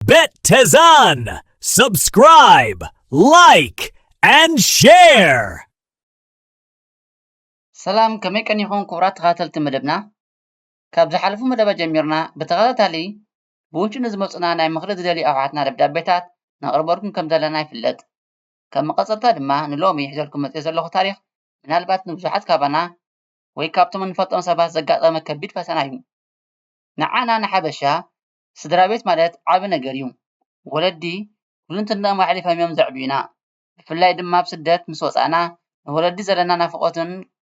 Bet Tezan. Subscribe, like, and share. ሰላም፣ ከመይ ቀኒኹም ክቡራት ተኸታተልቲ መደብና? ካብ ዝሓለፉ መደባት ጀሚርና ብተኸታታሊ ብውንጭ ንዝመጹና ናይ ምኽሪ ዝደልዩ ኣሕዋትና ደብዳቤታት ነቕርበልኩም ከም ዘለና ይፍለጥ። ከም መቐጸልታ ድማ ንሎሚ ሒዘልኩም መጽየ ዘለኹ ታሪኽ ምናልባት ንብዙሓት ካባና ወይ ካብቶም እንፈልጦም ሰባት ዘጋጠመ ከቢድ ፈተና እዩ። ንዓና ንሓበሻ ስድራ ቤት ማለት ዓቢ ነገር እዩ። ወለዲ ኩልንትንኦም ኣሕሊፎም እዮም ዘዕብዩና። ብፍላይ ድማ ኣብ ስደት ምስ ወጻእና ንወለዲ ዘለና ናፍቖትን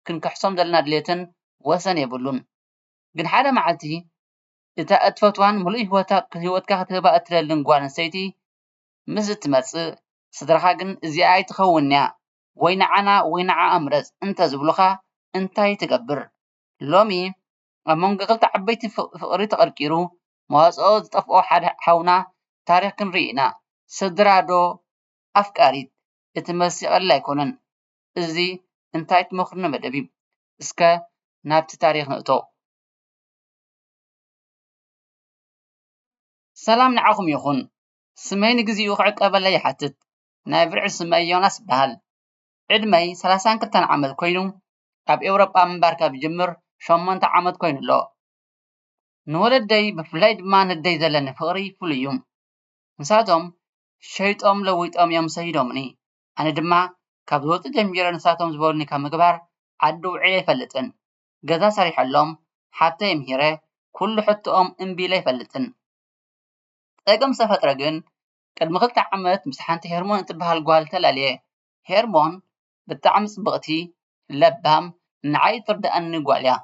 ክንክሕሶም ዘለና ድሌትን ወሰን የብሉን። ግን ሓደ መዓልቲ እታ እትፈትዋን ምሉእ ህይወታ-፣ ህይወትካ ክትህባ እትደልን ጓል ኣንስተይቲ ምስ እትመጽእ፣ ስድራኻ ግን እዚኣ ኣይትኸውን እያ፣ ወይ ንዓና ወይ ንዓኣ ምረጽ እንተ ዝብሉኻ እንታይ ትገብር? ሎሚ ኣብ መንጎ ክልተ ዓበይቲ ፍ-፣ ፍቕሪ ተቐርቂሩ መዋጽኦ ዝጠፍኦ ሓደ ሓውና ታሪኽ ክንርኢ ኢና። ስድራ ዶ ኣፍቃሪት? እቲ መልሲ ቀሊል ኣይኮነን። እዚ እንታይ ትመኽርኒ መደብ እዩ። እስከ ናብቲ ታሪኽ ንእቶ። ሰላም ንዓኹም ይኹን። ስመይ ንግዚኡ ክዕቀበለይ ይሓትት። ናይ ብርዒ ስመይ ዮናስ ይበሃል። ዕድመይ ሰላሳን ክልተን ዓመት ኮይኑ፣ ኣብ ኤውሮጳ ምንባር ካብ ዝጅምር ሸሞንተ ዓመት ኮይኑ ኣሎ። ንወለደይ ብፍላይ ድማ ነደይ ዘለኒ ፍቕሪ ፍሉይ እዩ። ንሳቶም ሸይጦም ለዊጦም እዮም ሰይዶምኒ። ኣነ ድማ ካብ ዝወጽእ ጀሚረ ንሳቶም ዝበሉኒ ካብ ምግባር ዓዲ ውዒለ ኣይፈልጥን። ገዛ ሰሪሐሎም፣ ሓብተይ ምሂረ፣ ኩሉ ሕቶኦም እምቢ ኢለ ኣይፈልጥን። ጸገም ዝተፈጥረ ግን ቅድሚ ክልተ ዓመት ምስ ሓንቲ ሄርሞን እትበሃል ጓል ተላልየ። ሄርሞን ብጣዕሚ ጽብቕቲ፣ ለባም፣ ንዓይ እትርድኣኒ ጓል እያ።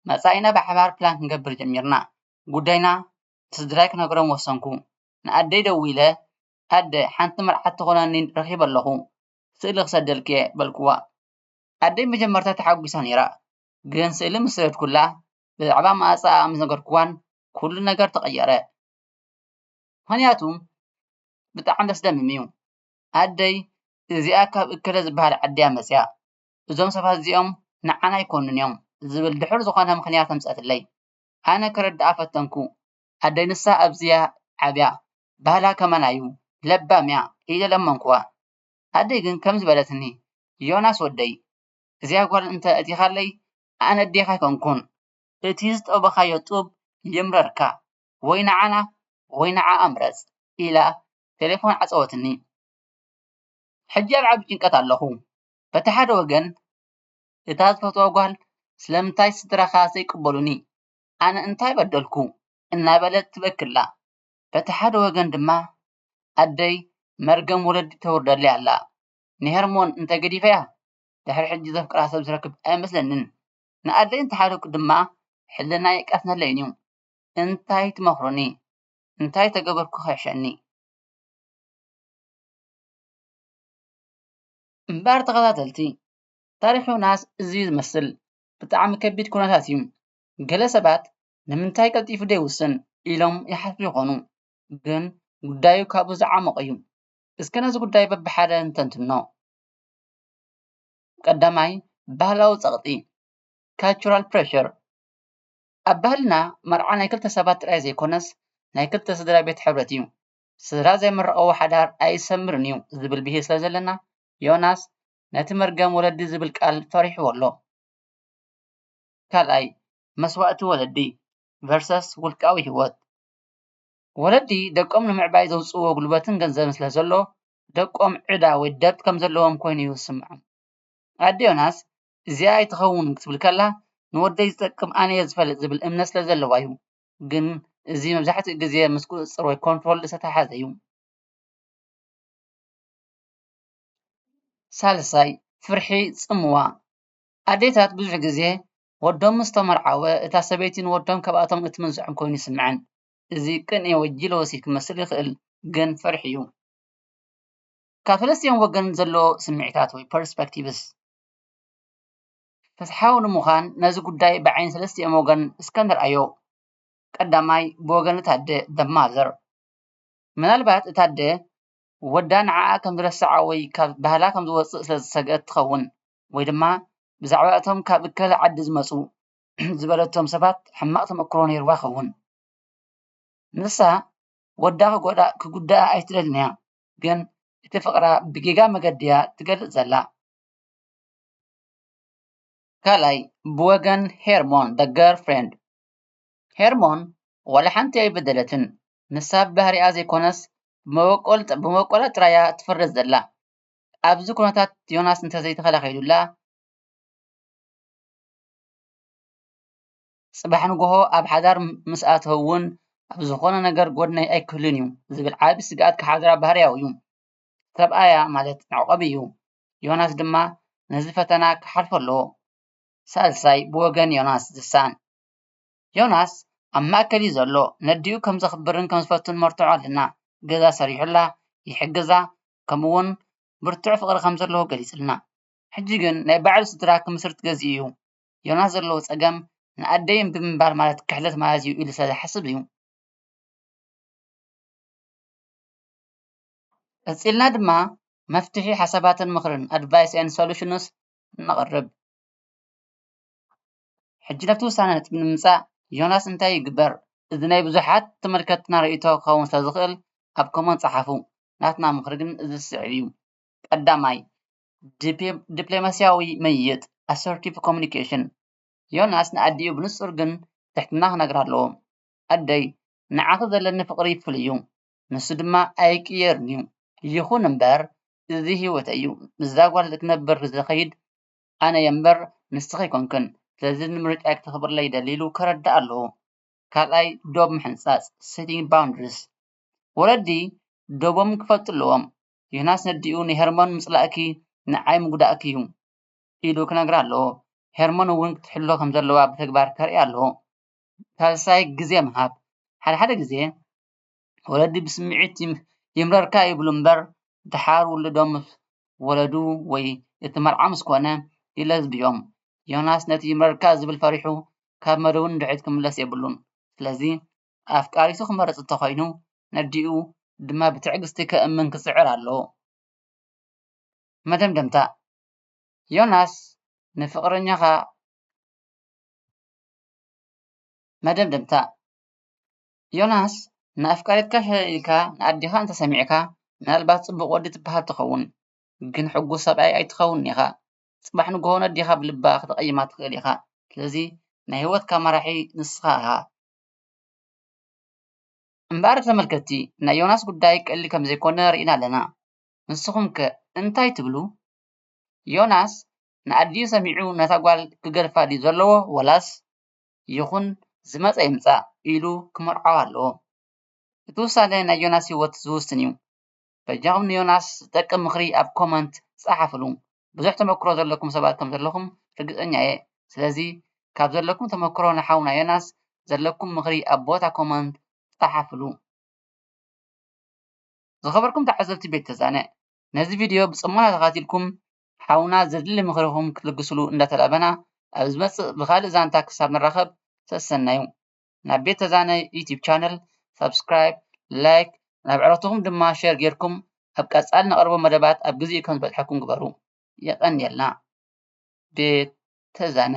መጻኢና ብሓባር ፕላን ክንገብር ጀሚርና። ጉዳይና ንስድራይ ክነግሮም ወሰንኩ። ንኣደይ ደዊለ፣ "ኣደ፣ ሓንቲ መርዓት ትኾነኒ ረኺበ ኣለኹ፣ ስእሊ ክሰደልኪ እየ" በልኩዋ። ኣደይ መጀመርታ ተሓጒሳ ነይራ፣ ግን ስእሊ ምስ ሰደድኩላ ብዛዕባ መጻኣ ምስ ነገርኩዋን ኩሉ ነገር ተቐየረ። ምኽንያቱ ብጣዕሚ ዘስደምም እዩ። ኣደይ፣ "እዚኣ ካብ እከለ ዝበሃል ዓዲ እያ መጽያ፣ እዞም ሰባት እዚኦም ንዓና ኣይኮኑን እዮም" ዝብል ድሑር ዝኾነ ምኽንያት ኣምጸትለይ። ኣነ ክርድኣ ፈተንኩ። ኣደይ ንሳ ኣብዚያ ዓብያ፣ ባህላ ከማና እዩ፣ ለባም እያ ኢለ ለመንኩዋ። ኣደይ ግን ከምዚ በለትኒ፣ "ዮናስ ወደይ፣ እዚኣ ጓል እንተ እቲኻለይ ኣነ ኣዴኻ ኣይኮንኩን። እቲ ዝጠበኻዮ ጡብ ይምረርካ፣ ወይ ንዓና ወይ ንዓኣ ምረጽ" ኢላ ቴሌፎን ዓጸወትኒ። ሕጂ ኣብ ዓቢ ጭንቀት ኣለኹ። በቲ ሓደ ወገን፣ እታ ዝፈትዋ ጓል "ስለምንታይ ስድራኻ ዘይቅበሉኒ? ኣነ እንታይ በደልኩ?" እናበለት ትበኪ ኣላ። በቲ ሓደ ወገን ድማ፣ ኣደይ መርገም ወለዲ ተውርደለይ ኣላ። ንሄርሞን እንተገዲፈያ፣ ድሕሪ ሕጂ ዘፍቅራ ሰብ ዝረክብ ኣይመስለንን። ንኣደይ እንተሓደግኩ ድማ፣ ሕልናይ ይቀስነለይን እዩ። እንታይ ትመኽሩኒ? እንታይ ተገበርኩ ከይሕሸኒ? እምበኣር ተኸታተልቲ፣ ታሪኽ ዮናስ እዚ እዩ ዝመስል። ብጣዕሚ ከቢድ ኩነታት እዩ። ገለ ሰባት "ንምንታይ ቀልጢፉ ዘይውስን?" ኢሎም ይሓስቡ ይኾኑ። ግን ጉዳዩ ካብኡ ዝዓሞቐ እዩ። እስከ ነዚ ጉዳይ በብሓደ ንተንትኖ። ቀዳማይ፣ ባህላዊ ጸቕጢ፣ cultural pressure። ኣብ ባህልና መርዓ ናይ ክልተ ሰባት ጥራይ ዘይኮነስ ናይ ክልተ ስድራ ቤት ሕብረት እዩ። ስድራ ዘይምረቐዎ ሓዳር ኣይሰምርን እዩ ዝብል ብሂል ስለ ዘለና፣ ዮናስ ነቲ መርገም ወለዲ ዝብል ቃል ፈሪሕዎ ኣሎ። ካልኣይ፣ መስዋእቲ ወለዲ ቨርሰስ ውልቃዊ ህይወት። ወለዲ ደቆም ንምዕባይ ዘውጽእዎ ጉልበትን ገንዘብን ስለ ዘሎ፣ ደቆም ዕዳ ወይ ደብት ከም ዘለዎም ኮይኑ እዩ ዝስምዖም። ኣደ ዮናስ እዚኣ ኣይትኸውን ክትብል ከላ፣ "ንወደይ ዝጠቅም ኣነ እየ ዝፈልጥ" ዝብል እምነት ስለ ዘለዋ እዩ። ግን እዚ መብዛሕትኡ ግዜ ምስ ቁጽጽር ወይ ኮንትሮል ዝተተሓሓዘ እዩ። ሳልሳይ፣ ፍርሒ ጽምዋ። ኣዴታት ብዙሕ ግዜ ወዶም ምስ ተመርዓወ፣ እታ ሰበይቲ ንወዶም ካብኣቶም እትምንዝዖም ኮይኑ ይስምዐን። እዚ ቅንኢ ወይ ጂሎሲ ክመስል ይኽእል፣ ግን ፍርሒ እዩ። ካብ ሰለስቲኦም ወገን ዘሎ ስምዒታት ወይ ፐርስፐክቲቭስ። ፍትሓዊ ንምዃን ነዚ ጉዳይ ብዓይኒ ሰለስቲኦም ወገን እስከ ንርኣዮ። ቀዳማይ፣ ብወገን እታ ኣደ፣ the mother። ምናልባት እታ ኣደ ወዳ ንዓኣ ከም ዝረስዓ ወይ ካብ ባህላ ከም ዝወጽእ ስለ ዝሰግአት ትኸውን፣ ወይ ድማ ብዛዕባ እቶም ካብ እከለ ዓዲ ዝመጹ ዝበለቶም ሰባት ሕማቕ ተመክሮ ነይርዋ ይኸውን። ንሳ ወዳ ክጎዳ ክጉዳኣ ኣይትደልን እያ፣ ግን እቲ ፍቕራ ብጌጋ መገዲ እያ ትገልጽ ዘላ። ካልኣይ፣ ብወገን ሄርሞን፣ the girlfriend። ሄርሞን ዋላ ሓንቲ ኣይበደለትን። ንሳ ብባህሪኣ ዘይኮነስ ብመበቆል-፣ ብመበቆላ ጥራይ እያ ትፍረድ ዘላ። ኣብዚ ኩነታት ዮናስ እንተዘይተኸላኺሉላ፣ ጽባሕ ንግሆ ኣብ ሓዳር ምስ ኣተው እውን ኣብ ዝኾነ ነገር ጎድነይ ኣይክህሉን እዩ ዝብል ዓቢ ስግኣት ክሓድራ ባህርያዊ እዩ። ሰብኣያ ማለት መዕቆቢ እዩ። ዮናስ ድማ ነዚ ፈተና ክሓልፎ ኣለዎ። ሳልሳይ፣ ብወገን ዮናስ ዝሳን። ዮናስ ኣብ ማእከል እዩ ዘሎ። ነዲኡ ከም ዘኽብርን ከም ዝፈቱን መርትዖ ኣለና። ገዛ ሰሪሑላ፣ ይሕግዛ፣ ከምኡውን ብርቱዕ ፍቕሪ ከም ዘለዎ ገሊጽልና። ሕጂ ግን ናይ ባዕሉ ስድራ ክምስርት ገዚኡ እዩ። ዮናስ ዘለዎ ጸገም ንኣደይ እምቢ ምባል ማለት ክሕደት ማለት እዩ ኢሉ ስለ ዝሓስብ እዩ። ቀጺልና ድማ መፍትሒ ሓሳባትን ምኽርን፣ advice and solutions፣ ነቕርብ። ሕጂ ናብቲ ውሳነ ነጥቢ ንምምጻእ፣ ዮናስ እንታይ ይግበር? እዚ ናይ ብዙሓት ተመልከትትና ርእይቶ ክኸውን ስለ ዝኽእል፣ ኣብ ኮመንት ጸሓፉ። ናትና ምኽሪ ግን እዚ ዝስዕብ እዩ። ቀዳማይ፣ ዲፕ-፣ ዲፕሎማስያዊ ምይይጥ፣ assertive communication። ዮናስ ንኣዲኡ ብንጹር ግን ትሕትና ክነግራ ኣለዎ። ኣደይ፣ ንዓኺ ዘለኒ ፍቕሪ ፍሉይ እዩ። ንሱ ድማ ኣይቅየርን እዩ። ይኹን እምበር፣ እዚ ህይወተይ እዩ። ምስዛ ጓል ክነብር ዝኸይድ ኣነ እየ እምበር ንስኺ ኣይኮንክን። ስለዚ ንምርጫይ ክተኽብርለይ ይደሊ ኢሉ ከረድእ ኣለዎ። ካልኣይ፣ ዶብ ምሕንጻጽ፣ setting boundaries። ወለዲ ዶቦም ክፈልጡ ኣለዎም። ዮናስ ነዲኡ ንሄርሞን ምጽላእኪ ንዓይ ምጉዳእኪ እዩ ኢሉ ክነግራ ኣለዎ። ሄርሞን እውን ክትሕሎ ከም ዘለዋ ብተግባር ከርእያ ኣለዎ። ሳልሳይ፣ ግዜ ምሃብ። ሓደ ሓደ ግዜ ወለዲ ብስምዒት ይም-፣ ይምረርካ ይብሉ እምበር፣ ደሓር ውልዶም ምስ ወለዱ ወይ እቲ መርዓ ምስ ኮነ ይለዝብዮም። ዮናስ ነቲ ይምረርካ ዝብል ፈሪሑ ካብ መደቡ ንድሕሪት ክምለስ የብሉን። ስለዚ ኣፍቃሪቱ ክመርጽ እንተኾይኑ፣ ነዲኡ ድማ ብትዕግስቲ ከእምን ክጽዕር ኣለዎ። መደምደምታ፣ ዮናስ ንፍቕረኛኻ መደምደምታ፣ ዮናስ፣ ንኣፍቃሪትካ ሸለል ኢልካ ንኣዴኻ እንተሰሚዕካ፣ ምናልባት ጽቡቕ ወዲ ትበሃል ትኸውን፣ ግን ሕጉስ ሰብኣይ ኣይትኸውንን ኢኻ። ጽባሕ ንግሆ ነዴኻ ብልባ ከተቐይማ ትኽእል ኢኻ። ስለዚ ናይ ህይወትካ መራሒ ንስኻ ኢኻ። እምበኣር ተመልከትቲ፣ ናይ ዮናስ ጉዳይ ቀሊል ከም ዘይኮነ ርኢና ኣለና። ንስኹም ከ እንታይ ትብሉ? ዮናስ ንኣዲኡ ሰሚዑ ነታ ጓል ክገድፋ ድዩ ዘለዎ፣ ወላስ ይኹን ዝመጸ ይምጻእ ኢሉ ክመርዓዋ ኣለዎ? እቲ ውሳነ ናይ ዮናስ ህይወት ዝውስን እዩ። በጃኹም ንዮናስ ዝጠቅም ምኽሪ ኣብ ኮመንት ጸሓፉሉ። ብዙሕ ተመክሮ ዘለኩም ሰባት ከም ዘለኹም ርግጸኛ እየ። ስለዚ ካብ ዘለኩም ተመክሮ ንሓውና ዮናስ ዘለኩም ምኽሪ ኣብ ቦታ ኮመንት ጸሓፉሉ። ዝኸበርኩም ተዓዘብቲ ቤት ተዛነ፣ ነዚ ቪድዮ ብጽሞና ተኻቲልኩም ሓውና ዘድሊ ምኽርኹም ክትልግስሉ እንዳተላበና፣ ኣብ ዝመጽእ ብኻልእ ዛንታ ክሳብ ንራኸብ ሰሰናዩ። ናብ ቤት ተዛነ ዩቲዩብ ቻነል ሳብስክራይብ፣ ላይክ፣ ናብ ዕረትኹም ድማ ሼር ጌርኩም ኣብ ቀጻሊ ነቕርቦ መደባት ኣብ ግዜኡ ከም ዝበጽሐኩም ግበሩ። የቐንየልና። ቤት ተዛነ።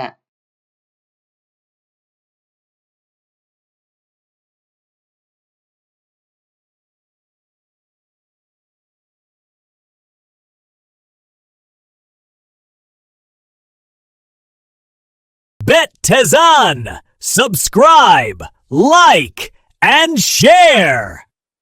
Bet Tezan. Subscribe, like, and share.